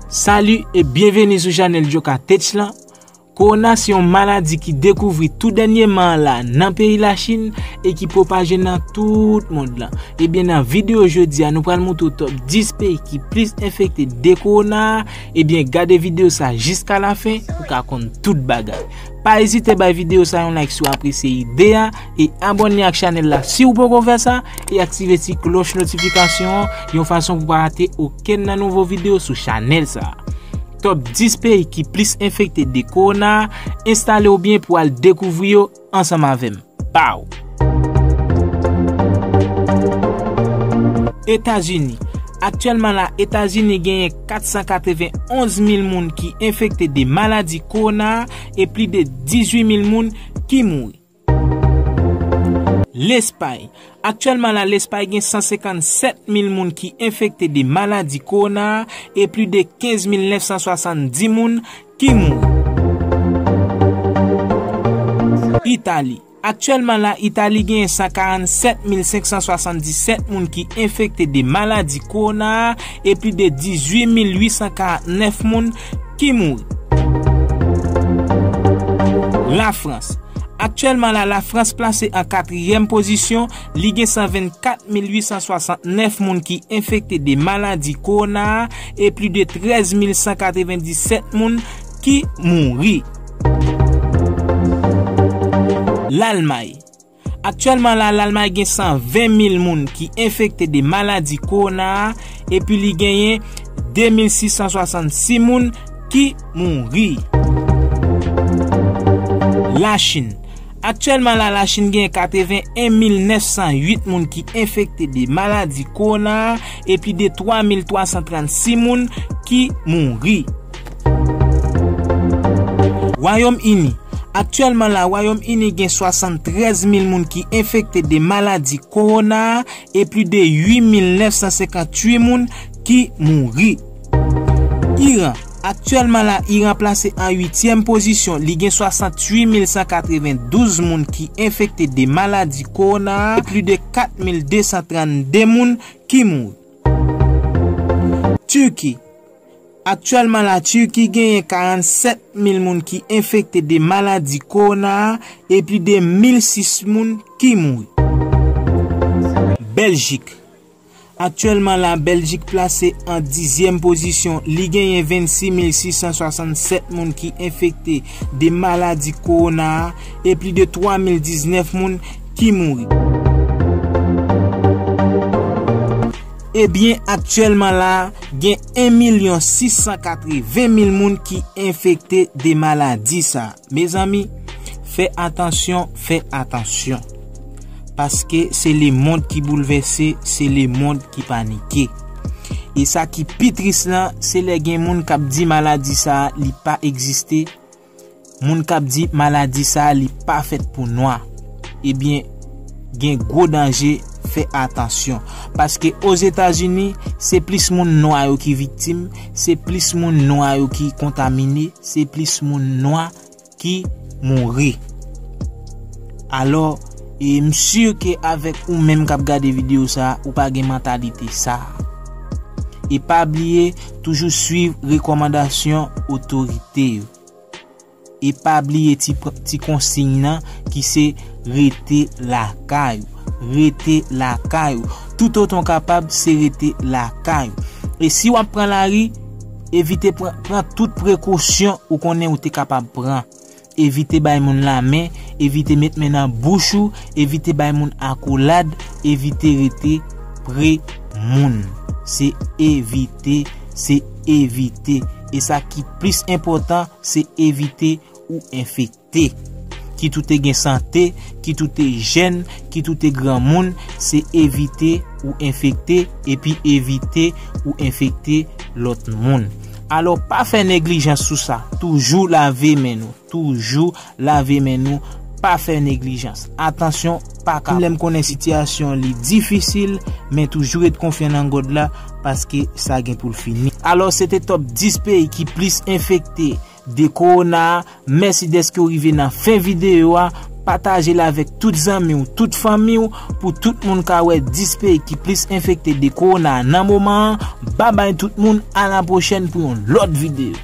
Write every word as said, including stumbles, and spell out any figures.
Salut e byenveni sou chanèl Djoka Tech lan. Kowona se yon maladi ki dekouvri tou dènyèman an la nan peyi Lachin e ki pwopaje nan tout mond lan. Ebyen, nan videyo jodi a, nou pral montre w top dis peyi ki plis enfekte de kowona a. Ebyen, gade videyo sa jiska lafen pou w ka konn tout bagay. Pa ezite bay videyo sa yon like si w apresye ide a e abòne ak chanèl la si w poko fè sa e aktive ti klòch notifikasyon an yon fason pou w pa rate okenn nan nouvo videyo sou chanèl sa. Top dis peyi ki plis enfekte de kowona a, enstale w byen pou w al dekouvri yo ansanm avè m. Pow! Etazini. Aktyèlman la, Etazini genyen kat san katrevenn onz mil moun ki enfekte de maladi kowona a e plis de dizuit mil moun ki mouri. Lespay. Aktyèlman la, Lespay gen san senkannsèt mil moun ki enfekte de maladi kowona a e plis de kenz mil nèf san swasanndis moun ki mouri. Itali. Aktyèlman la, Itali genyen san karannsèt mil senk san swasanndisèt moun ki enfekte de maladi kowona a e plis de dizuit mil uit san karannèf moun ki mouri. Lafrans. Aktyèlman la, Lafrans plase an katriyèm pozisyon, li gen san vennkat mil uit san swasannnèf moun ki enfekte de maladi kowona a e plis de trèz mil san katrevendisèt moun ki mouri. Lalmay. Aktyèlman la, Lalmay gen san ven mil moun ki enfekte de maladi kowona a epi li genyen de mil sis san swasann sis moun ki mouri. Lachin. Aktyèlman la, Lachin gen katreven en mil nèf san uit moun ki enfekte de maladi kowona a epi de twa mil twa san trannsis moun ki mouri. Wayòm Ini. Aktyèlman la, Wayòm Ini gen swasanntrèz mil moun ki enfekte de maladi kowona a e plis de uit mil nèf san senkantuit moun ki mouri. Iran. Aktyèlman la, Iran plase an uityèm pozisyon. Li gen swasanntuit mil san katrevendouz moun ki enfekte de maladi kowona a e plis de kat mil de san trannde moun ki mouri. Tiki. Aktyèlman la, Tiki genyen karannsèt mil moun ki enfekte de maladi kowona a e plis de mil sis moun ki mouri. Bèljik. Aktyèlman la, Bèljik plase an dizyèm pozisyon. Li genyen vennsis mil sis san swasannsèt moun ki enfekte de maladi kowona a e plis de twa mil diznèf moun ki mouri. Ebyen, aktyèlman la, gen en milyon sis san katreven mil moun ki enfekte de maladi sa a. Mezanmi, fè atansyon, fè atansyon. Paske se lemonn ki boulvèse, se lemonn ki panike. E sa ki pi tris lan, se lè gen moun k ap di maladi sa a, li pa egziste. Moun k ap di maladi sa a, li pa fèt pou nwa. Ebyen, gen gwo danje, fè atansyon. Paske Ozetazini, se plis moun nwa yo ki viktim, se plis moun nwa yo ki kontamine, se plis moun nwa ki mouri. Alò, e m si ke avèk ou menm k ap gade videyo sa a, ou pa gen mantalite sa a. E pa bliye, toujou swiv rekòmandasyon otorite yo. E pa bliye ti, ti konsiy nan ki se rete lakay ou. Rete lakay ou. Toutotan w kapab, se rete lakay ou. E si w ap pran lari, evite pran, pran tout prekosyon ou konnen ou te kapab pran. Evite bay moun lamen, evite met men nan bouch ou, evite bay moun akolad, evite rete pre moun. Se evite, se evite. E sa ki plis enpòtan, se evite ou enfekte. Kit ou te gen sante, kit ou te jèn, kit ou te granmoun, se evite ou enfekte epi evite ou enfekte lòt moun. Alò, pa fè neglijans sou sa. Toujou lave men nou. Toujou lave men nou. Pa fè neglijans. Atansyon, pa ka. Menm lè m konnen sitiyasyon li difisil, men toujou ret konfyan nan God la, paske sa gen pou l fini. Alò, se te top dis peyi ki plis enfekte de kowona a. Mèsi dèske w rive nan fen videyo a. Pataje l avèk tout zanmi w, tout fanmi w, pou tout moun ka wè dis peyi ki plis enfekte de kowona a nan moman an. Babay tout moun, a la pwochèn pou yon lòt videyo.